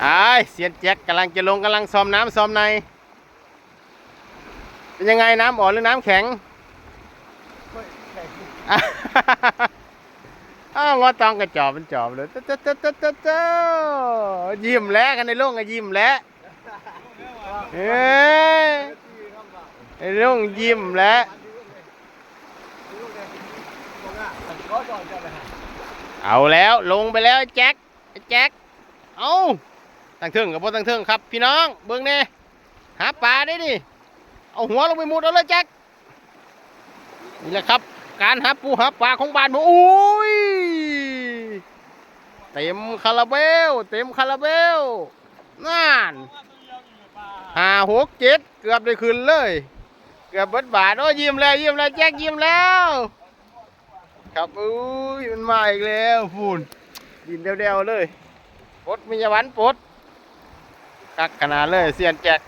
ອ້າຍ ຊຽນແຈັກກຳລັງຈະລົງ ກຳລັງຊອມນ້ຳຊອມໃນ. ເປັນຍັງໄງ ນ້ຳອ່ອນຫຼືນ້ຳແຂງ? ອ້າວ ບໍ່ຕ້ອງກະຈອບ ມັນຈອບເລີຍ ເຈົ້າ ເຈົ້າ ເຈົ້າ ເຈົ້າ ເຈົ້າ ຍິ້ມແລ້ວ ຄັນໄດ້ລົງກໍຍິ້ມແລ້ວ ເອີ ໄດ້ລົງຍິ້ມແລ້ວ. ເອົາແລ້ວ ລົງໄປແລ້ວ ແຈັກ ແຈັກ ເອົາ ຕັ້ງເທິງກັບບໍ່ຕັ້ງເທິງຄັບ ພີ່ນ້ອງ ເບິ່ງແດ່ ຫາປາເດ້ນີ້ ເອົາຫົວລົງໄປມຸດເອົາເລີຍ ແຈັກ. ນີ້ແຫຼະຄັບ ການຫາປູຫາປາຂອງບ້ານເຮົາ ໂອ້ຍ ເຕັມຄາລາເບວ ເຕັມຄາລາເບວ ນັ້ນ ຫ້າ ຫົກ ເຈັດ ເກືອບໄດ້ຂຶ້ນເລີຍ ເກືອບເບິດບາດ. ໂອ້ ຍິ້ມແລ້ວ ຍິ້ມແລ້ວ ແຈັກ ຍິ້ມແລ້ວ. ຄັບ ໂອ້ຍ ມັນມາອີກແລ້ວ ພຸ້ນ ດິນແດວໆເລີຍ ປົດ ມີຍາວັນ ປົດ ຄັກຂະໜາດເລີຍ ຊຽນແຈັກ